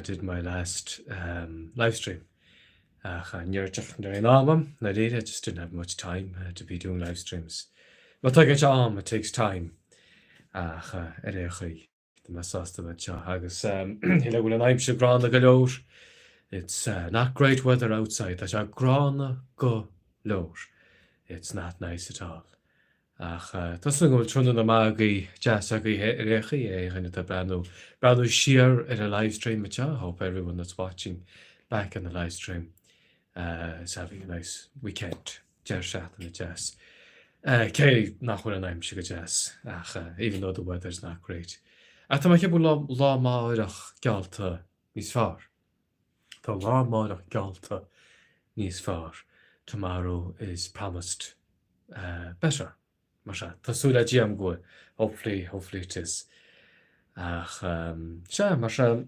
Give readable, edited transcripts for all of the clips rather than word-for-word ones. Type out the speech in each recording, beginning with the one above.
did my last um, live stream. Ach ní raibh aon am agam, dáiríre, I just didn't have much time to be doing live streams. Má tógann sé am, it takes time. Ach ar aon chaoi, tá mé sásta bheith anseo agus shíl go bhfuil an aimsir gránna go leor. It's not great weather outside. Tá sé gránna go leor. It's not nice at all. Ach tá súil agam go bhfuil tráthnóna maith agaibh, deas agaibh ar aon chaoi, aon dhuine atá ag breathnú, breathnú siar ar an livestream anseo, I hope everyone that's watching back on the livestream is having a nice weekend, deireadh seachtaine deas. Cé nach bhfuil an aimsir go deas, ach even though the weather's not great. Ach tá mé ag ceapadh lá, lá amárach geallta níos fearr. Tá lá amárach geallta níos fearr, tomorrow is promised better. Mar sea, tá súil le Dia agam go bhfuil, hopefully, hopefully it is. Ach sea, mar sea,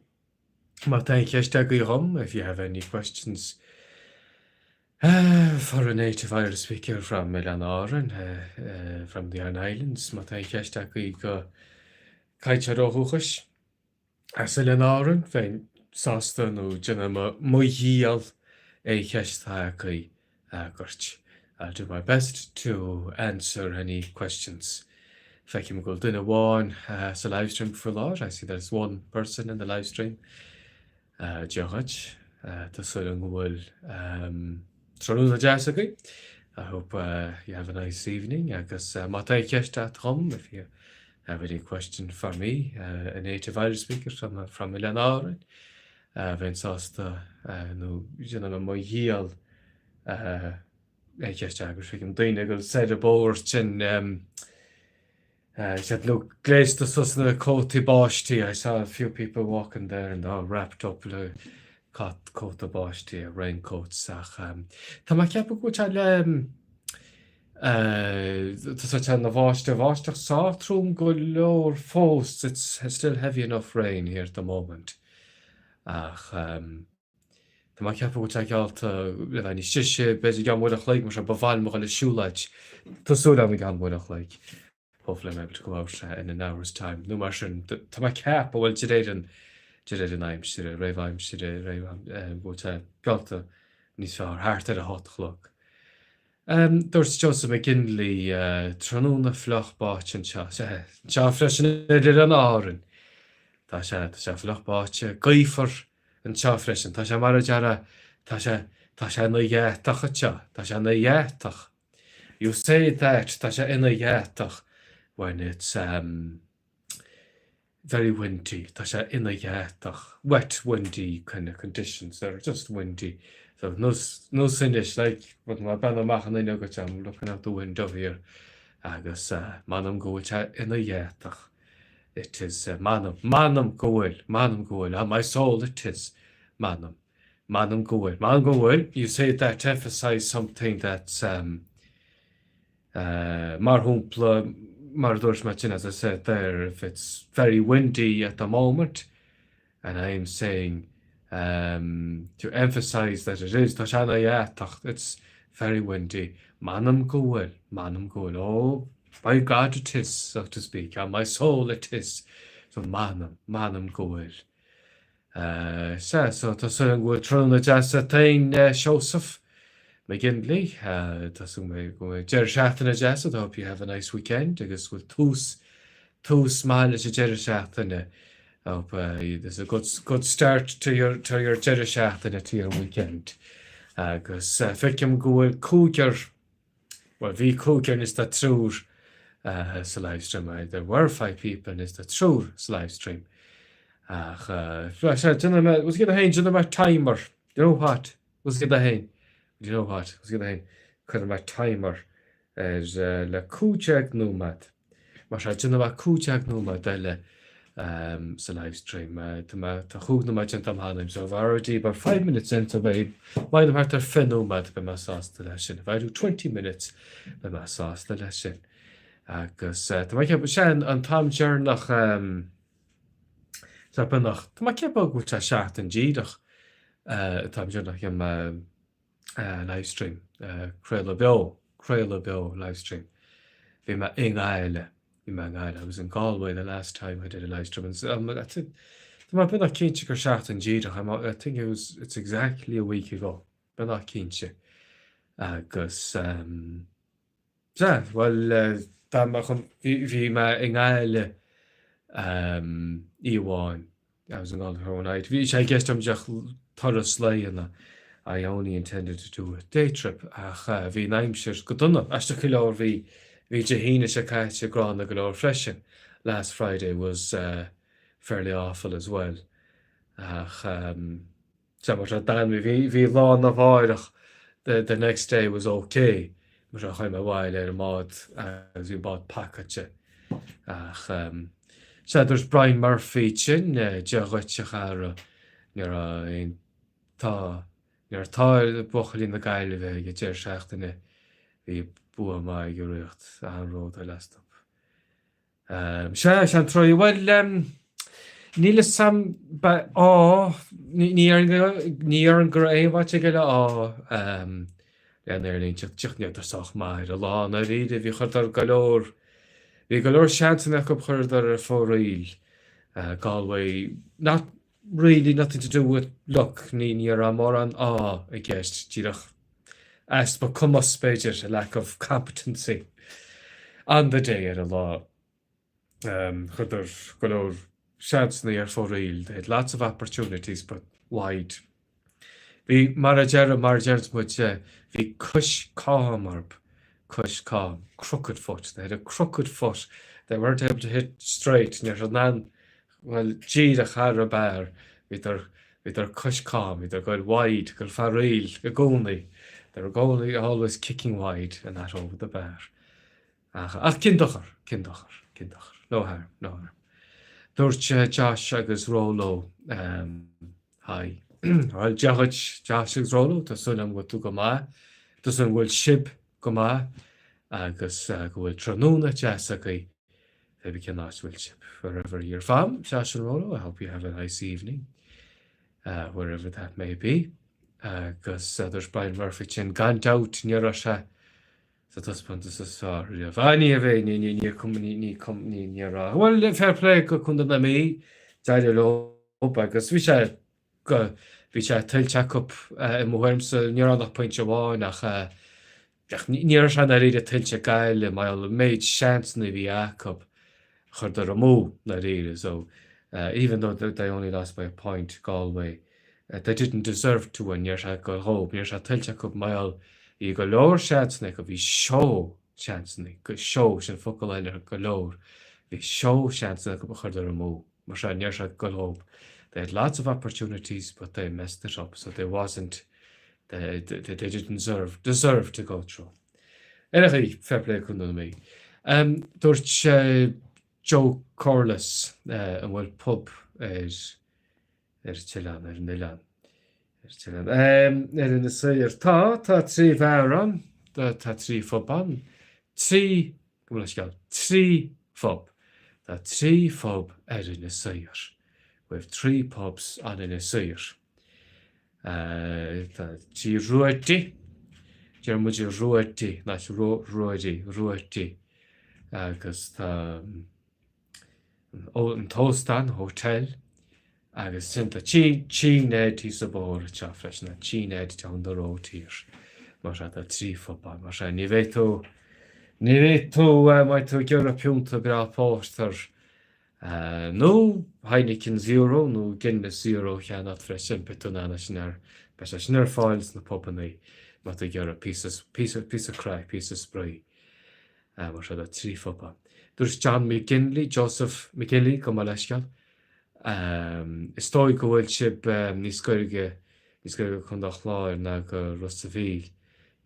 má tá aon cheist agaibh dhom, if you have any questions for a native Irish speaker from Oileáin Árann, from the Aran Islands, má tá aon cheist agaibh do chainteoir ó dhúchais, As Oileáin Árann, bheinn sásta nó déanfaidh mé mo dhícheall aon cheist atá agaibh a fhreagairt. I'll do my best to answer any questions. Feicim go bhfuil duine amháin sa livestream faoi láthair, I see there's one person in the livestream. Dia dhuit. Tá súil agam go bhfuil tráthnóna deas agaibh. I hope you have a nice evening agus má tá aon cheist agat dhom, if you have any question for me, a native Irish speaker from, from Oileán Árann, bheinn sásta nó déanfaidh mé mo dhícheall aon cheist a fhreagairt. Feicim daoine ag dul soir an bóthar sin Siad nó gléasta suas na cótaí báistí, I saw a few people walking there and all wrapped up le cóta báistí, raincoats ach tá mé ag ceapadh go bhfuil sé le tá sé na bháiste bháisteach sách trom go leor fós, it's still heavy enough rain here at the moment ach Tá mé ag ceapadh go bhfuil sé geallta le bheith níos deise, b'fhéidir i gceann uair an chloig, mar sin ba mhaith liom a dhul ag siúlóid. Tá súil agam i gceann uair an chloig. Hopefully I'm able to go out in an hour's time. Nó mar sin, tá mé ag ceapadh, bhuel, de réir an, de réir an aimsire, réamhaimsire, réamh, go bhfuil sé geallta níos fearr, thart ar a hocht a chlog. Dúirt Joseph McGinley, tráthnóna fliuch báite anseo, sea, anseo freisin ar Oileán Árann. Tá sé, tá sé fliuch báite, gaofar, anseo freisin. Tá sé mar a déarfá, tá sé, tá sé ina dheatach anseo, tá sé ina dheatach. You say that, tá sé ina dheatach when it's um, very windy, tá sé ina dheatach, wet, windy kind of conditions, they're just windy. So nós, nós anois, like, rud mar ag breathnú amach an fhuinneog anseo, I'm looking out the window here, agus uh, m'anam go bhfuil sé ina dheatach. It is, m'anam, m'anam go bhfuil, m'anam go bhfuil, on my soul it is, m'anam, m'anam go bhfuil, m'anam go bhfuil, you say that to emphasise something that's, um, uh, mar shampla, mar a dúirt mé ansin, as I said there, if it's very windy at the moment, and I am saying um, to emphasise that it is, tá sé ina dheatach, it's very windy, m'anam go bhfuil, m'anam go bhfuil, oh, by God it is, so to speak, on my soul it is, so m'anam, m'anam go bhfuil. Uh, sea, so tá súil agam go bhfuil tráthnóna deas agat féin, Seosamh McGinley, uh, tá súil agam go bhfuil deireadh seachtaine deas agat, I hope you have a nice weekend, agus go bhfuil tús, tús maith leis an deireadh seachtaine. I hope there's a good, good start to your, to your deireadh seachtaine, to your weekend. Agus feicim go bhfuil cúigear, bhuel bhí cúigear anois tá triúr sa livestream. There were five people anois tá triúr sa livestream. Ach, sea, déanfaidh mé, was gonna féin, déanfaidh mé timer. You know what? Was gonna féin. You know what? Was gonna féin. Cuirfidh mé timer ar le 15 nóiméad. Mar sea, déanfaidh mé 15 nóiméad eile sa livestream. Tá mé, tá chúig nóiméad déanta agam cheana, so I've already about five minutes in, so beidh, má dhéanaim thart ar 20 nóiméad, beidh mé sásta leis sin. If I do 20 minutes, beidh mé sásta leis sin. Agus tá mé ag ceapadh, sea, an t-am deireanach, tá beagnach, tá mé ag ceapadh go bhfuil sé seachtain díreach, an t-am deireanach a dhein mé livestream, craoladh beo, craoladh beo, livestream. Bhí mé i nGaillimh, bhí mé i nGaillimh, I was in Galway the last time I did a livestream and um, that's it. Tá mé beagnach cinnte gur seachtain díreach, I'm, I think it was, it's exactly a week ago, beagnach cinnte. Agus, um, sea, bhuel, dá mbeadh an, bhí, bhí mé i nGaillimh, um, oíche amháin, I was in Galway for one night. Bhí sé i gceist agam díreach turas lae a dhéanamh, I only intended to do a day trip, ach bhí an aimsir go dona, aisteach go leor bhí, bhí Dé hAoine seo caite gránna go leor freisin, last Friday was fairly awful as well. Ach sea, mar seo d'fhan mé, bhí, bhí lá arna mháireach, the, the next day was okay, mar seo chuaigh mé abhaile ar an mbád agus bhí an bád pacáilte. Ach sea, dúirt Brian Murphy sin, Dia dhuit a chara, ní raibh aon t-ádh, ní raibh t-ádh ar buachaillí na Gaillimhe ag an deireadh seachtaine, bhí bua maith ag an Ríocht, an-ródail astu. Sea, sea, an Traí, bhuel, níl fhios a'm, á, ní déarfainn go raibh aon bhaint aige le ádh, le an aerlínte, díreach ní rabhadar sách maith ar an lá, i ndáiríre, bhí chuireadar go leor, bhí go leor seansanna acu chuireadar ar fóraoil, Galway, not really nothing to do with luck, ní ní raibh mórán ádh i gceist, díreach easpa cumas, b'fhéidir, a lack of competency on the day, ar an lá. Chuireadar go leor seansanna ar fóraoil, they had lots of opportunities but wide. Bhí, mar a deir, mar a deireanns muid, bhí cois cám orthu, cois cám, crooked foot, they had a crooked foot, they weren't able to hit straight, ní raibh siad in ann bhuel díreach thar an bar, bhíodar, bhíodar cois cám, bhíodar ag goil wide, ag goil faraoil i gcónaí, they were going, always kicking wide and not over the bar. Ach, ach cén dochar, cén dochar, cén dochar, no harm, no harm. Dúirt Josh agus Rolo, um, hi. Bhuel, Dia dhuit, Josh agus Rolo, tá súil agam go bhfuil tú go maith, tá súil agam go bhfuil sibh go maith agus uh, go bhfuil tráthnóna deas agaibh pé bith cén áit a bhfuil sibh. Wherever you're from, Josh and Rolo, I hope you have a nice evening, uh, wherever that may be. Agus uh, dúirt Brian Murphy sin gan dabht ní raibh sé sa taispeántas is fearr riamh. Ah, ní bheidh, ní, ní, ní, ní, ní, ní, ní raibh. Bhuel, fair play go Contae na Mí, d'éirigh leo agus bhí sé go, bhí sé tuillte acu i mo thuairimse, ní raibh ach pointe amháin ach, ach ní raibh sé ndáiríre tuillte ag Gaillimh mar gheall an méid seansanna a bhí acu, chuireadar amú ndáiríre. So, even though they only lost by a point, Galway, they didn't deserve to win, ní raibh sé ag goil dhób, ní raibh sé tuillte acu mar gheall bhí go leor seansanna acu, bhí seó seansanna, seó, sin focal eile ar go leor, bhí seó seansanna acu a chuireadar amú, mar sin ní raibh sé ag goil dhób. They had lots of opportunities but they messed it up, so they wasn't, they, they, they didn't deserve, deserve to go through. Ar aon chaoi, fair play Contae na Mí. Um, dúirt Joe Corliss an bhfuil pub ar ar an t-oileán, ar an oileán, ar an t-oileán, ar Inis Oírr. Tá, tá trí bheár ann, tá trí phub ann, trí, gabh mo leithscéal, trí phub, tá trí phub ar Inis Oírr. We have three pubs on Inis Oírr. Tá Tigh Ruairí, deir muid Ruairí, not Ruairí, Ruairí, agus tá an t-óstán, hotel, agus sin tá Tigh Ned thíos an bóthar anseo freisin, Tigh Ned down the road here. Mar sea, tá trí phub ann, mar sea, ní bheidh tú, ní bheidh tú, má tá tú ag iarraidh piúnta breá pórtair Nó Heineken Zero nó Guinness Zero a cheannacht freisin, beidh tú in ann é sin ar, beidh sé sin ar fáil sna pubannaí má tá tú ag iarraidh píosa, píosa, píosa craic, píosa spraoi. Mar seo, tá trí phub ann. Dúirt John McGinley, Joseph McGinley, gabh mo leithscéal, Is dóigh go bhfuil sibh níos gaire go, níos gaire go Contae an Chláir ná go Ros a' Mhíl.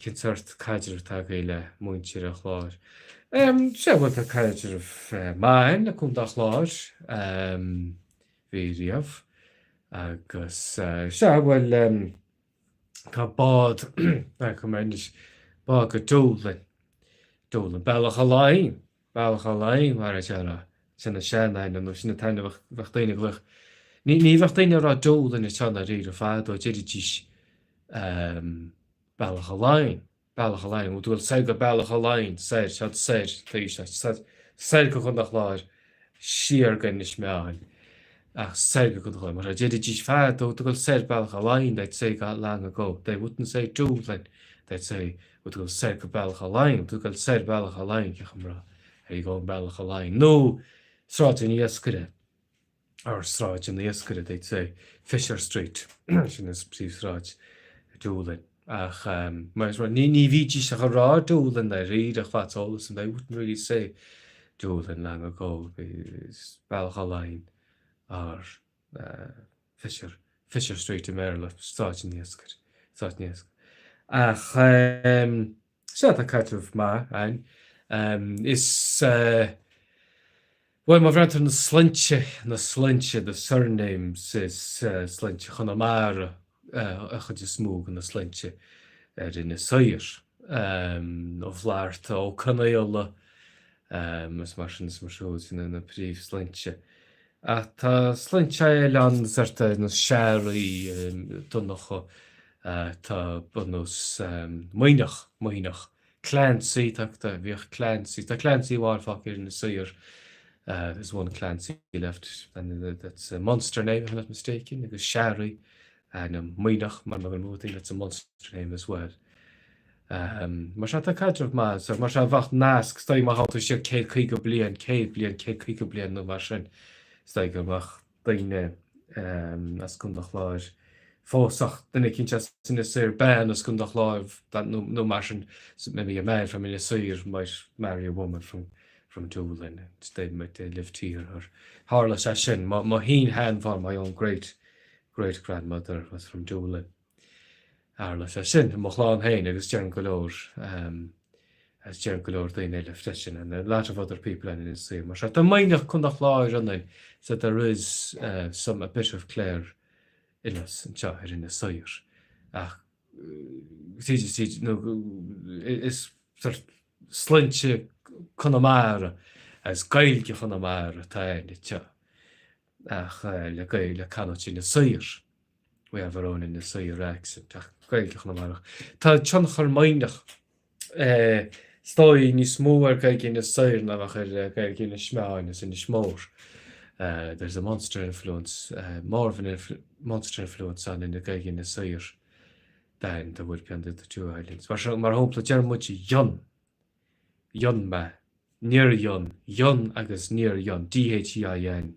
Cén sórt caidrimh atá agaibh le muintir an Chláir? Sea, bhuel tá caidreamh maith againn le Contae an Chláir, bhí riamh, agus sea, bhuel tá bád agam anois, bád go Doolin, Doolin, Bealach a' Laighin, Bealach a' Laighin mar a déarfá, sin an sean-ainm nó sin an t-ainm a bheadh daoine ag glaoch, ní bheadh daoine ag rá Doolin anseo ndáiríre fadó, deiridís Bealach a' Laighin, Bealach a' Laighin, bhfuil tú ag dul soir go Bealach a' Laighin, soir, seod soir, taobh seo, soir go Contae an Chláir, siar go Inis Meáin. Ach soir go Contae an Chláir. Mar deiridís fadó ag dul soir Bealach a' Laighin, they'd say long ago. They wouldn't say Doolin, they'd say ag dul soir go Bealach a' Laighin, ag dul soir Bealach a' Laighin, cén chaoi are you going Bealach a' Laighin? Nó Sráid an Iascaire, or Sráid an Iascaire, they'd say Fisher Street, sin is príomhshráid Doolin. Ach mar is ní ní bhídís ach ag rá Doolin dáiríre fad eolas and they wouldn't really say Doolin long ago, Bealach a' Laighin or Fisher, Fisher Street i mBéarla, Sráid an Iascaire, Sráid an Iascaire. Ach sea, tá caidreamh maith againn. Is, bhuel, má bhreathnaíonn tú ar na sloinnte, na sloinnte, the surnames, is sloinnte Chonamara an chuid is mó de na sloinnte ar Inis Oírr. Ó Flatharta, Ó Conaola, is mar sin is mar siúd, sin na príomhshloinnte. Ach tá sloinnte eile ann, sort ar nós Searraigh, Donncha, tá bunús Maoineach, Maoineach, Clancy, tá, tá, bhíodh Clancy, tá Clancy amháin fágtha ar Inis Oírr, there's one Clancy left, and that's a Munster name if I'm not mistaken, agus Searraigh, ainm Maoineach, mar mar I think that's a Munster name as well. Mar sea, tá caidreamh maith, so mar sea, bheadh nasc, is dóigh má théann tú siar 150 bliain, 100 bliain, 150 bliain nó mar sin, is dóigh go mbeadh daoine as Contae an Chláir fós ach duine eicínt as Inis Oírr, bean as Contae an Chláir nó mar sin, maybe a man from Inis Oírr might marry a woman from from Doolin and they might they lived here or tharla sé sin, mo mo shin-sheanmháthair, my own great great grandmother was from Doolin. Tharla sé sin i mo chlann féin agus deireann go leor agus deireann go leor daoine eile freisin and a lot of other people in Inis Oírr. Mar sea, tá Maoineach Contae an Chláir ionainn so there is uh, some a bit of Clare in us anseo ar Inis Oírr. Ach tríd is tríd nó is sort sloinnte Conamara agus Gaeilge Chonamara atá ann anseo ach le Gaeilge le canúint Inis Oírr. We have our own Inis Oírr accent, ach Gaeilge Chonamara. Tá tionchar Muimhneach is dóigh níos mó ar Gaeilge Inis Oírr ná bheadh ar Gaeilge Inis Meáin is Inis Mór. There's a Munster influence, more of an Munster influence on in the Gaeilge Inis Oírr than there would be on the other two islands. Mar shampla, deir muid dhein, dhein mé, Níor dhein, dhein agus níor dhein, D-H-E-I-N,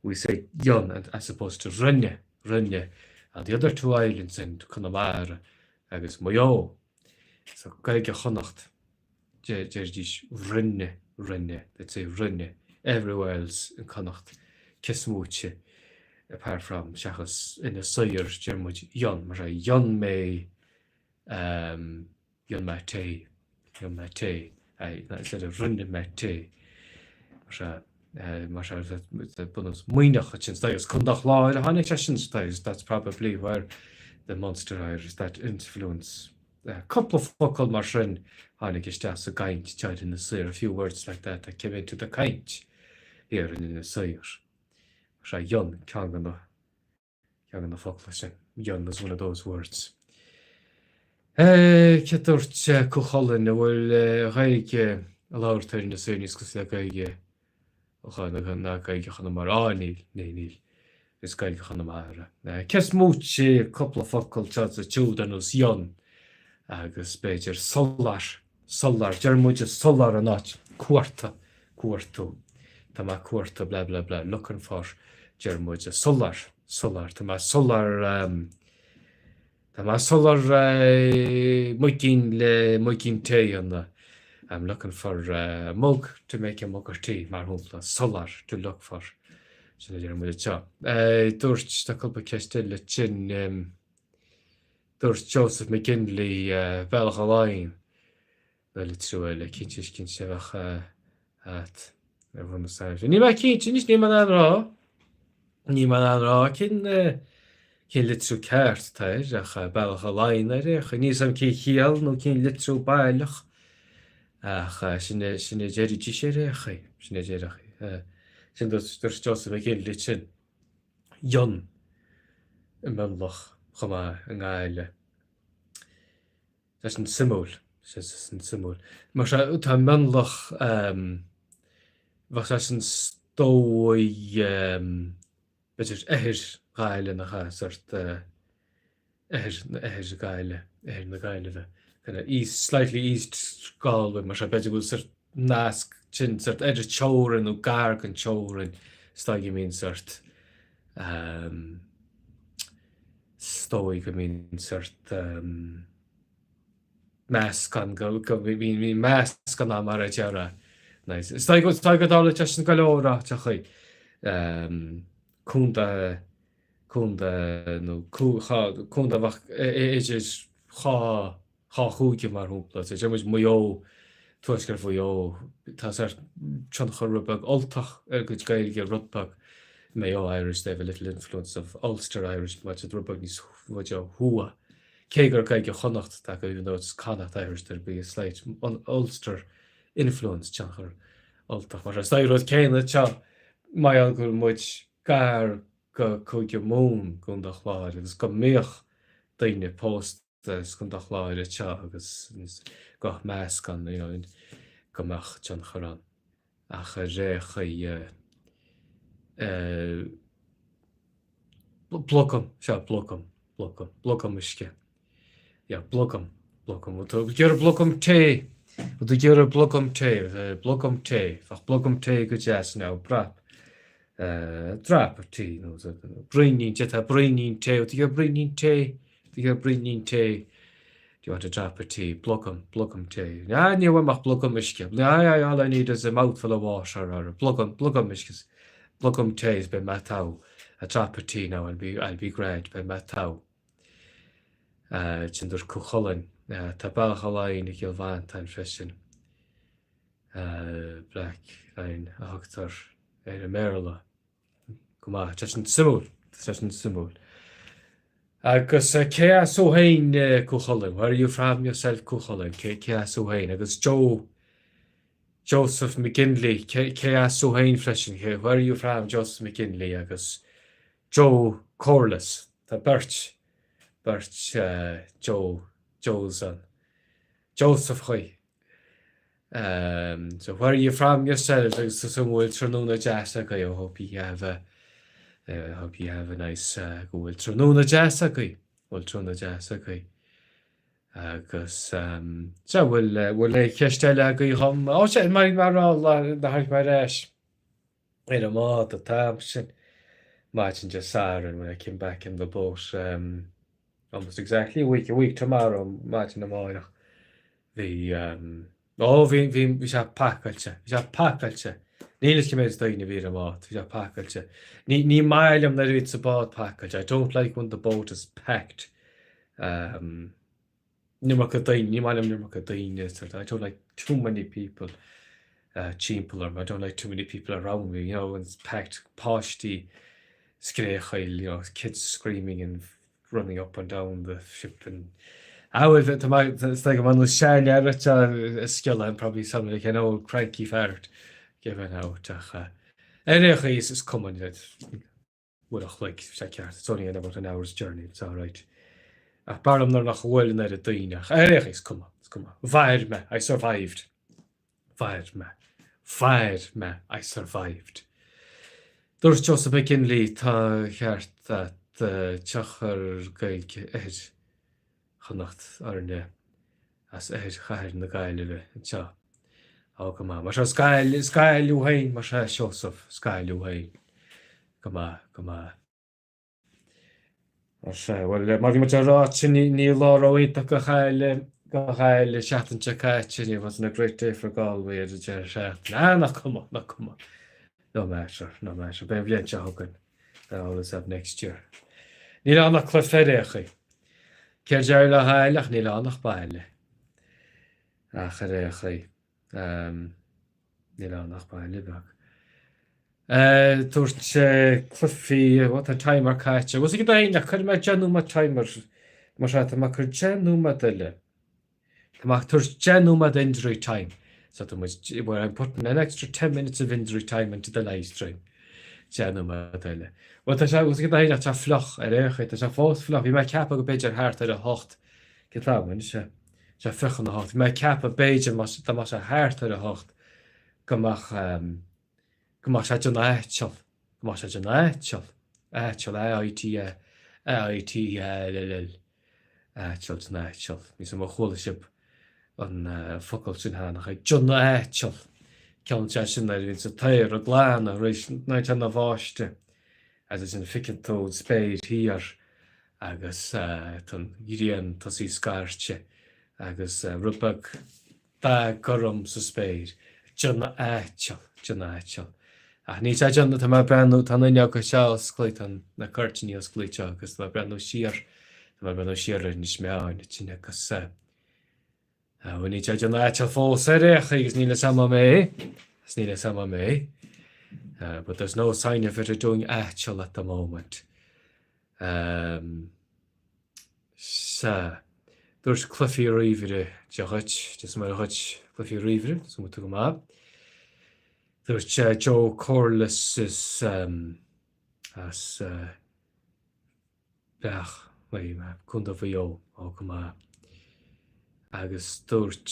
we say dhein as opposed to rinne, rinne, and the other two islands in Conamara agus Maigh Eo, so Gaeilge Chonnacht, deiridís rinne, rinne, they'd say rinne, everywhere else in Connacht, cés moite, apart from, seachas Inis Oírr, deir muid dhein, mar é dhein mé, um, Dhein mé tae. Dhein mé tae. Instead of rinne mé tae. Mar sea, mar sea, bunús Muimhneach ansin. Agus Contae an Chláir a tháinig sé sin, that's probably where the Munster Irish, that influence. Cúpla focal mar sin tháinig isteach sa gcaint anseo ar Inis Oírr, a few words like that that came into the caint here in Inis Oírr. Mar sea, dhein ceann de na Ceann de na focla sin, dhein is one of those words. Céard dúirt Cú Chulainn, an bhfuil Gaeilge a labhairt ar Inis Oírr níos cosúil le Gaeilge ná Gaeilge Chonamara? Á, níl, níl, níl. Is Gaeilge Chonamara. Cés moite cúpla focal seo is siúd ar nós dhein agus b'fhéidir sular. Sular, deir muide sular in áit cuarta, cuartú, tá mé cuartú blah blah blah, looking for, deir muide sular, sular, tá mé sular, tá mé sular muigín le muigín tae a dhéanamh, I'm looking for a mug to make a mug of tea, mar shampla, sular, to look for, sin a deir muid anseo. Dúirt, tá cúpla ceist eile ansin, Dúirt Joseph McGinley, Bealach a' Laighin, le litriú eile, cinnte is cinnte a bheadh agat ar bhunús aimsire. Níl mé cinnte anois, níl mé in ann rá, níl mé in ann rá cén cén litriú ceart atá air, ach Bealach a' Laighin air é, ach níl 'fhios a'm cén chiall nó cén litriú baileach, ach sin é sin a deiridís air é, ach sin a déarfadh, sin dúirt Joseph McGinley sin. Fhionn i Mionlach chomh maith i nGaillimh. Tá sin suimiúil, tá sin suimiúil. Mar sea, tá Mionlach, bheadh sé sin is dóigh. B'fhéidir oirthear Ghaillimh nach ea, sort oirthear, oirthear Gaillimh, oirthear na Gaillimhe, kind of east, slightly east Galway mar seo, b'fhéidir go bhfuil sort nasc sin sort ar an teorainn nó gar don teorainn, is dóigh go mbíonn sort ehm, is dóigh go mbíonn sort ehm, meascán go go bhíonn meascán ann mar a déarfá. Nice. Is dóigh go is dóigh go dtarlaíonn sé sin go leor áiteachaí. Contae contae nó contae a bheadh idir dhá dhá chúige mar shampla. So deir muid Maigh Eo, Tuaisceart Mhaigh Eo, tá sort tionchar rud beag Ultach ar a gcuid Gaeilge, rud beag Mayo Irish, they have a little influence of Ulster Irish, má tá siad rud beag níos faide ó thuaidh. Cé gur Gaeilge Chonnacht atá acu, even though it's Connacht Irish, there'd be a slight Ulster influence, tionchar Ultach. Mar is é rud céanna anseo, mar gheall go bhfuil muid gar go Cúige Mumhan, gContae an Chláir, agus go mbíodh daoine pósta as Contae an Chláir anseo agus go mbeadh meascán, you know, go mbeadh tionchar ann. Ach ar aon chaoi, eh, Blogam, sea, blogam, blogam, blogam uisce. Yeah, blogam, blogam. Bhfuil tú ag iarraidh blogam tae? Bhfuil tú ag iarraidh blogam tae? Blogam tae. Bheadh blogam tae go deas now, drop. Drop of tea, nó braoinín, d'fhéadfá braoinín tae. Bhfuil tú ag iarraidh braoinín tae? Bhfuil tú ag iarraidh braoinín tae? Do you want a drop of tea? Blogam, blogam tae. Ah, ní bhfuil ach blogam uisce. Ah, all I need is a mouthful of water or blogam, blogam uisce. Blogam tae is beidh mé togha. A drop of tea now, I'll be, I'll be grand, beidh mé togha. Sin dúirt Cú Chulainn. Tá Bealach a' Laighin i gCill Mhantáin freisin. Blacklion a thugtar ar i mBéarla. Go maith, tá sin suimiúil, tá sin suimiúil. Agus cé as thú féin, Cú Chulainn? Where are you from yourself, Cú Chulainn? Cé, cé as thú féin? Agus Joe, Joseph McGinley, cé, cé as thú féin freisin? Cé, where are you from, Joseph McGinley? Agus Joe Corliss, tá beirt, beirt Joe, Joes ann. Joseph chaoi. So where are you from yourself agus tá súil go bhfuil tráthnóna deas agaibh I hope you have a I hope you have a nice go bhfuil tráthnóna deas agaibh bhfuil tráthnóna deas agaibh agus sea bhfuil bhfuil aon cheist eile agaibh dhom ó sea mar mar rá na tháinig mé ar ais ar an mbád an t-am sin maidin Dé Sathairn when I came back in the boat um, almost exactly a week, a week tomorrow, maidin amárach, bhí, ó, bhí, bhí, bhí sé pacáilte, bhí sé pacáilte. Níl fhios cé méid daoine a bhí ar an mbád, bhí sé pacáilte. Ní, ní maith liom nuair a bhíonn an bád pacáilte, I don't like when the boat is packed. Um, An iomarca daoine, ní maith liom an iomarca daoine, sort of, I don't like too many people uh, timpeall orm, I don't like too many people around me, you know, when it's packed, páistí scréachaíl, you know, kids screaming and running up and down the ship and Ah, well, tá mé, is dóigh go mbeidh nó seanfhear ag sciolladh, I'm probably sounding like an old cranky fart giving out ach uh, ar aon chaoi is cuma uair a chloig, sé ceart, it's only about an hour's journey, it's alright. Ach b'fhearr liom nuair nach bhfuil an oiread daoine ach ar aon chaoi, is cuma, is cuma. Mhair mé, I survived. Mhair mé. Mhair mé, I survived. Dúirt Joseph McGinley, tá ceart a't tionchar Gaeilge Oirthear Chonnacht orainne as oirthear chathair na Gaillimhe anseo. Ó, go maith. Mar seo, is Gaillimh, is Gaillimh thú féin, mar seo, Seosamh, is Gaillimh thú féin. Go maith, go maith. Mar seo, bhuel, mar bhí muid ag rá sin, ní, ní lá ró-iontach do Ghaillimh, do Ghaillimh seachtain seo caite, it wasn't a great day for Galway ar an deireadh seachtaine. Ah, nach cuma, nach cuma. No matter, no matter. Beidh an bhliain seo chugainn. They'll always have next year. Níl ann ach cluiche ar aon chaoi. Céard d'éirigh le Gaillimh ach níl ann ach baile. Ach ar aon chaoi, níl ann ach baile beag. Dúirt cluichí, what a timer caite. Bhfuil a fhios agat féin, ach cuirfidh mé 10 nóiméad timer. Mar sea, tá mé ag cur 10 nóiméad eile. Tá mé ag tabhairt 10 nóiméad injury time. So tá muid, well I'm putting an extra 10 minutes of injury time into the live stream. 10 nóiméad eile. Bhuel tá sé, bhfuil a fhios agat féin ach tá fliuch ar aon chaoi, tá sé fós fliuch. Bhí mé ag ceapadh go b'fhéidir thart ar a hocht, cén t-am anois é? Tá sé fiche chun a hocht. Bhí mé ag ceapadh b'fhéidir má, dá mbeadh sé thart ar a hocht go mbeadh, go mbeadh sé ag déanamh aiteal, go mbeadh sé ag déanamh aiteal. Aiteal, A-I-T-A, A-I-T-A-L-L. Aiteal, an aiteal. Níl 'fhios a'm ar chuala sibh an focal sin cheana, ach ag déanamh aiteal. Ceann sé sin nuair a bhíonn an t-aer ag glanadh tar éis na báistí agus ansin feiceann tú an spéir thiar agus tá an ghrian tosaithe scairteadh agus rud beag dath gorm sa spéir. Déanamh aiteal, déanamh aiteal. Ach níl sé ag déanamh, tá mé ag breathnú, tá an fhuinneog anseo osclaithe, tá na cuirtíní osclaithe agus tá mé ag breathnú siar, tá mé ag breathnú siar ar Inis Meáin ansin agus bhuel níl sé ag déanamh aiteal fós ar aon chaoi agus níl fhios a'm an mbeidh, agus níl fhios a'm an mbeidh. But there's no sign of it doing aiteal at the moment. Um, Sea. Dúirt cluichí ríomhaire, Dia dhuit, Dia is Muire dhuit, cluichí ríomhaire, tá súil agam go bhfuil tú go maith. Dúirt Joe Corliss is as Beach, Contae Mhaigh Eo, ó go maith. Agus dúirt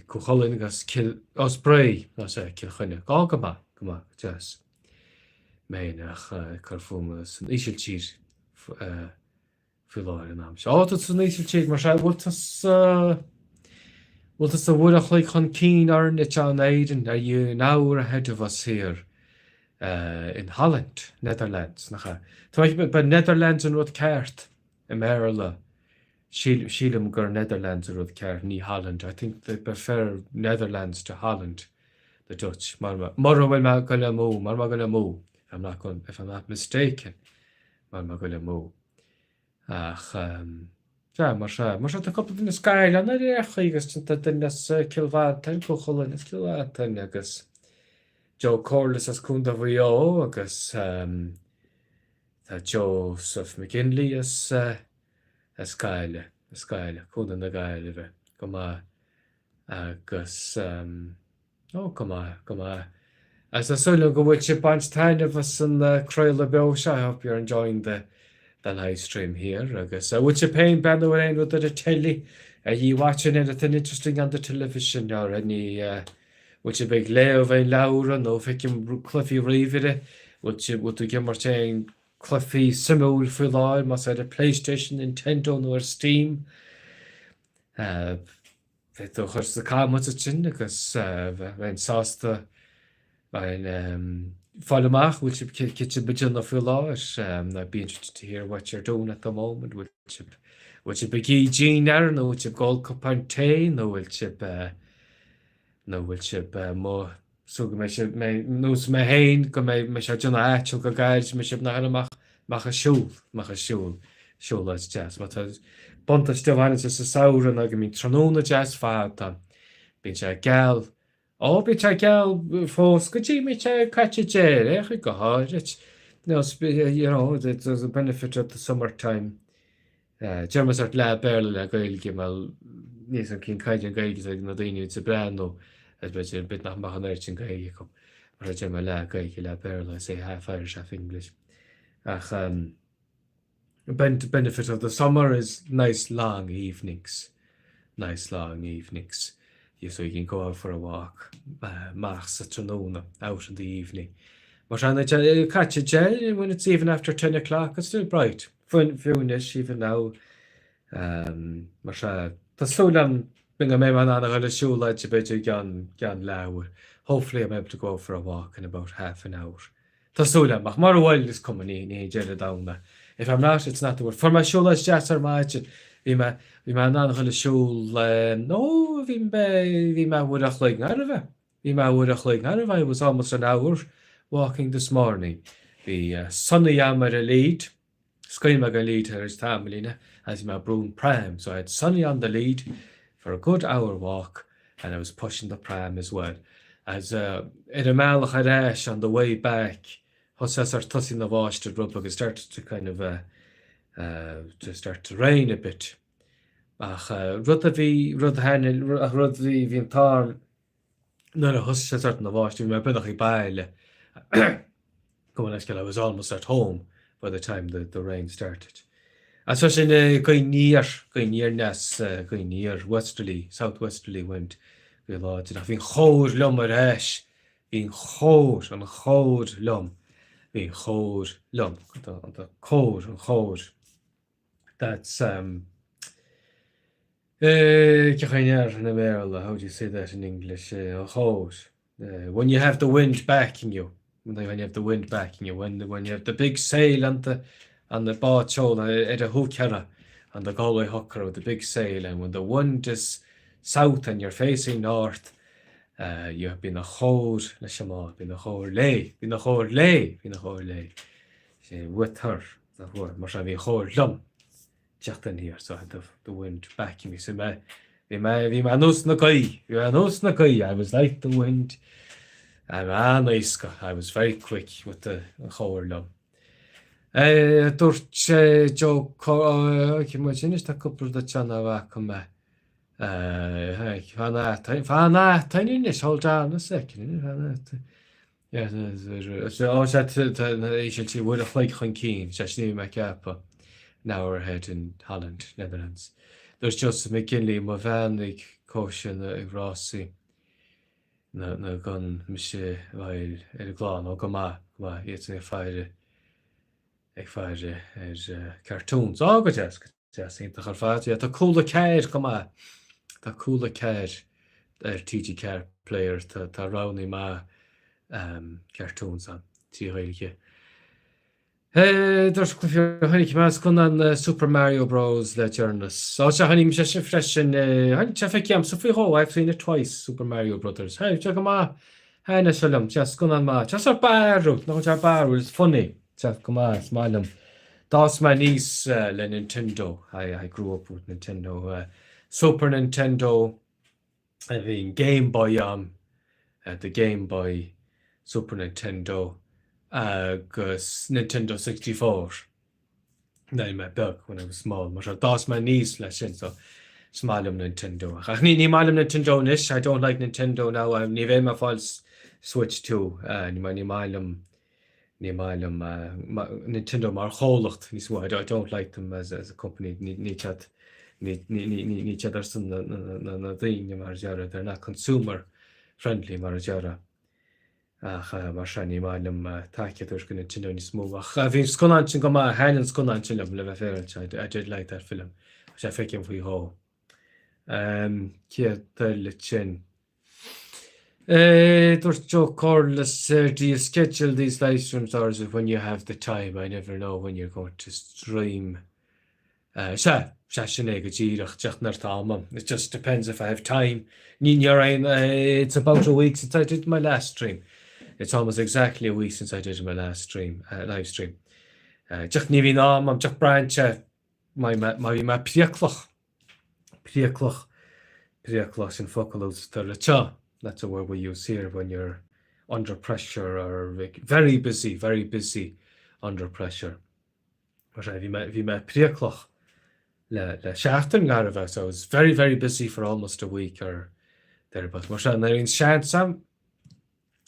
Cú Chulainn as Cill, as Bré, as Cill Chainnigh, Ó go maith, go maith, go deas. Mé féin ach ag cur fúm san Ísiltír faoi láthair an am seo. Ó, tá tú san Ísiltír, mar sea, bhfuil tusa, bhfuil tusa uair a chloig chun cinn orainn anseo in Éirinn, are you an hour ahead of us here in Holland, Netherlands, nach ea? Tá mé, ba Netherlands an rud ceart i mBéarla, sílim gur Netherlands an rud ceart, ní Holland, I think they prefer Netherlands to Holland, the Dutch, mar, mura bhfuil mé ag goil amú, mura mé ag goil amú, if I'm not going, if I'm not mistaken, mura mé ag goil amú. Ach, sea, mar sea, mar sea, tá cúpla duine as Gaillimh ann ar aon chaoi agus tá duine as Cill Mhantáin, Cú Chulainn as Cill Mhantáin agus Joe Corliss as Contae Mhaigh Eo agus tá Joseph McGinley as as Gaillimh, as Gaillimh, Contae na Gaillimhe, go maith agus. Ó, go maith, go maith. Agus tá súil agam go bhfuil sibh ag baint taitneamh as an craoladh beo seo, I hope you're enjoying the the live stream here. Agus an bhfuil sibh féin ag breathnú ar aon rud ar an teilí? Are you watching anything interesting on the television or any uh, bhfuil sibh ag léamh aon leabhra nó feicim cluichí ríomhaire? Bhfuil sibh bhfuil tú ag imirt aon cluichí suimiúil faoi láthair más ar an PlayStation, Nintendo nó ar Steam? Uh, Féadfaidh tú a chur sna comments ansin agus bheinn sásta bheinn fáil amach bhfuil sibh cad sibh ag déanamh faoi láthair. I'd be interested to hear what you're doing at the moment. Bhfuil sibh bhfuil sibh ag ithe dinnéar nó bhfuil sibh ag ól cupán tae nó bhfuil sibh nó bhfuil sibh amuigh So go mbeidh sibh, mé, nós mé féin, go mbeidh, mbeidh sé ag déanamh aiteal go gairid, mbeidh sibh nach amach, amach ag siúl, amach ag siúl, siúlóid deas. Má tá buntáiste a bhaineann sé sa samhradh ná go mbíonn tráthnóna deas fada ann. Bíonn sé geal, ó bíonn sé geal fós go dtí mbíonn sé caite deir, eh, go háirid. You know, you know, there's a benefit of the summertime. Deir mé sórt leath Béarla leath Gaeilge mar níl 'fhios a'm cén caighdeán Gaeilge atá ag na daoine a bhíonns ag breathnú agus b'fhéidir b'fhéidir nach mbeadh an oiread sin Gaeilge acu mar deir mé leath Gaeilge leath Béarla I say half Irish half English ach benefit of the summer is nice long evenings nice long evenings so you can go out for a walk amach sa tráthnóna out in the evening mar sin caite deir when it's even after 10 o'clock it's still bright Fiú anois, even now, mar sea, tá súil agam go mbeidh mé in ann a dhul ag siúlóid b'fhéidir i gceann, gceann leathuair. Hopefully I'm able to go out for a walk in about half an hour. Tá súil agam, ach mura bhfuil, is cuma, ní, ní hé deireadh an domhain é. If I'm not, it's not the world. Fuair mé siúlóid deas ar maidin. Bhí mé, bhí mé in ann a dhul ag siúl, ó, bhí mé, bhí mé uair a chloig, arbh ea? Bhí mé uair a chloig, arbh ea? I was almost an hour walking this morning. Bhí Sonny a'm ar an lead. Scaoil mé den lead tar éis tamaillín agus bhí mé ag brú an pram, so I had Sonny on the lead for a good hour walk and I was pushing the pram as well. Agus ar an mbealach ar ais, on the way back, thosaigh sé sórt tosaí na bháisteach rud beag, it started to kind of to start to rain a bit. Ach rud a bhí, rud a thaitnigh, ach rud a bhí, bhí an t-ádh orm, nuair a thosaigh sé sórt na bháisteach, bhí mé beagnach ag baile. Gabh mo leithscéal, I was almost at home by the time the, the rain started. As sin gaoth aniar, gaoth aniar aneas, gaoth aniar, westerly, south-westerly wind, gaoth láidir. Ach bhí an chóir liom ar ais, bhí an chóir, an chóir liom. Bhí an chóir liom. The cóir, an chóir. That's um eh cén chaoi a ndéarfá i mBéarla, how do you say that in English? An chóir. When you have the wind backing you, when you have the wind backing you, when when you have the big sail on the on the bád seoil ar an húicéara, on the Galway hooker with the big sail and when the wind is south and you're facing north, uh, you have bíonn an chóir leis an mbád, bíonn an chóir léi, bíonn an chóir léi, bíonn an chóir léi. Sé with her, mar sin bhí an chóir liom. teacht aniar so I had the, the wind backing me so mé bhí mé bhí mé ar nós na gaoithe bhí mé ar nós na gaoithe I was like the wind I'm an-éasca I was very quick with the an chóir liom. Eh, dúirt sé Joe Cé muid anois tá cúpla rud anseo nach bhfaca mé. Eh, fan fan anois hold on a second fan Ó sea, tá na hÍsiltír uair a chloig chun cinn, sea, sin a bhí mé ag ceapadh, an hour ahead in Holland, Netherlands. Dúirt Joseph McGinley, mo bhean ag cóisir na ag rásaí na na gan mise a fháil ar an gclann, ó go maith, go maith, iadsan ag faire, ag faire ar cartoons. Ó go deas, go deas, iontach ar fad. Yeah, tá Cúla 4 go maith. Tá Cúla 4 ar TG4 Player, tá, tá roghanna maith um, cartoons ann, trí Ghaeilge. Hey, dúirt Clifford, chonaic mé scannán uh, Super Mario Bros le deireanas. Ó, sea, chonaic mise sin freisin, uh, chonaic sé feicthe a'msa faoi dhó, I've seen it twice, Super Mario Brothers. Hey, sé go maith, thaitnigh sé liom, sé scannán maith. Sé sórt barrúil, nach sé barrúil, it's funny. Sea, go maith, is maith liom. D'fhás mé aníos le Nintendo, I I grew up with Nintendo, Super Nintendo, bhí an Game Boy a'm, the Game Boy, Super Nintendo agus Nintendo 64 nuair a bhí mé beag, when I was small, mar seo, d'fhás mé aníos leis sin, so is maith liom Nintendo. Ach ní ní maith liom Nintendo anois, I don't like Nintendo now, ní bheidh mé ag fáil Switch 2, ní ní maith liom Ní maith liom Nintendo mar chomhlacht níos mó, I don't like them as a company, níl siad níl siad ar son na daoine mar a déarfá, they're not consumer friendly mar a déarfá. Ach mar sin ní maith liom tacaíocht a thabhairt go Nintendo níos mó. Ach bhí an scannán sin go maith, thaitin an scannán sin liom le bheith féaráilte, I did like that film. Tá sé feicthe agam faoi dhó. Céard eile sin? Dúirt Joe Corless, do you schedule these live streams or is it when you have the time? I never know when you're going to stream. Sea, sea, sin é go díreach, díreach nuair atá am a'm. It just depends if I have time. Ní ní raon, it's about a week since I did my last stream. It's almost exactly a week since I did my last stream, live stream. Díreach ní bhíonn am a'm, díreach braitheann sé má bhí mé priaclach. Priaclach, priaclach, sin focal a úsáidtear anseo, that's a word we use here when you're under pressure or very busy, very busy under pressure. Mar sin, bhí mé, bhí mé priaclach le, le seachtain gar a bheith, so I was very, very busy for almost a week or thereabouts. Mar sin, nuair a bhíonn seans a'm,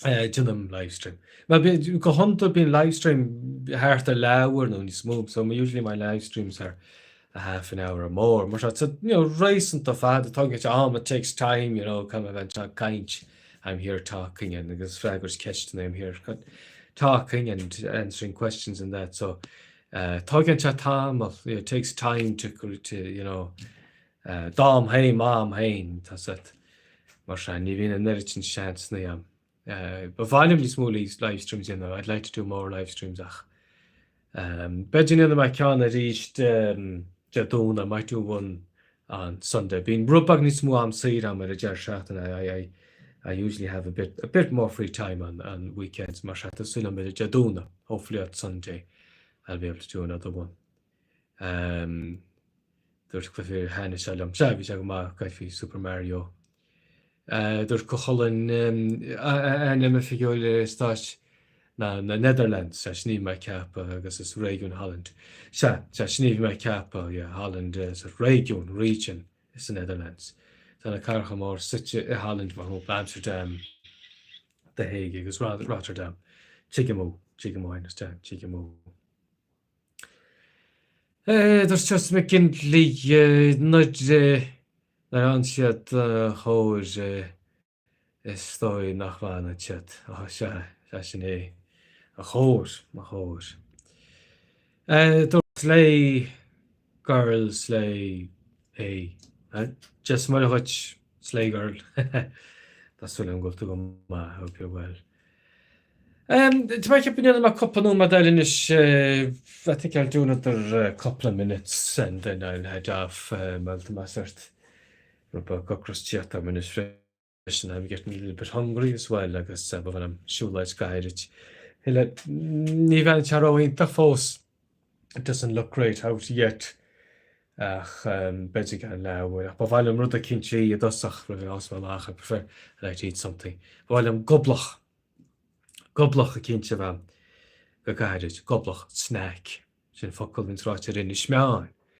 déanaim livestream. Bhuel, go hiondúil bíonn livestream thart ar leathuair nó níos mó, so usually my livestreams are a half an hour or more. Mar sin, so, you know, réasúnta fada, tógann sé am, it takes time, you know, caithfidh mé bheith anseo ag caint, I'm here talking and agus freagairt ceisteanna, I'm here talking and answering questions and that, so uh, tógann sé tamall, it takes time to, to you know, D'am féin, m'am féin, tá 's agat. Mar sin, ní bhíonn an oiread sin seansanna a'm. Ba mhaith liom níos mó livestreams a dhéanamh, I'd like to do more livestreams ach b'fhéidir go ndéanfaidh mé ceann arís Dé Domhnaigh, I might do one on Sunday. Bíonn rud beag níos mó am saor a'm ar an deireadh seachtaine, I, I, I usually have a bit, a bit more free time on, on weekends mar sin tá súil a'm ar Dé Domhnaigh, hopefully on Sunday I'll be able to do another one. Dúirt Clifford thaitnigh sé liom. Sea, bhí sé go maith, caithfidh Super Mario. Dúirt Cú Chulainn ainm oifigiúil ar stáit na na Netherlands, sea, sin a bhí mé ag ceapadh agus is réigiún Holland. Sea, sea, sin a bhí mé ag ceapadh, yeah, Holland is réigiún, region, is the Netherlands. Tá na cathracha mór suite i Holland, mar shampla Amsterdam, The Hague agus Rotterdam. Tuigim thú, tuigim thú, I understand, tuigim thú. Dúirt Joseph McGinley nuair a fhaigheann siad an chóir is dóigh nach bhfanann siad. Ó sea, sea sin é. A chóir, a chóir. Dúirt Slay Girl Slay A. Dia 's Muire dhuit, Slay Girl. Tá súil agam go bhfuil tú go maith, I hope you're well. Tá mé ag ceapadh go ndéanfaidh mé cúpla nóiméad eile anois, I think I'll do another couple of minutes and then I'll head off, mar tá mé sort rud beag ocras tíocht orm anois freisin, I'm getting a little bit hungry as well agus ba mhaith liom siúlóid gairid. Ní bheann sé ró-iontach fós. It doesn't look great out yet ach b'fhéidir i gceann leathuair. Ach ba mhaith liom rud eicínt a ithe i dtosach roimh a ghabhfas mé amach, I prefer I like to eat something. Ba mhaith liom goblach, goblach eicínt a bheith go gairid, goblach, snack, sin focal an tráth ar Inis Meáin.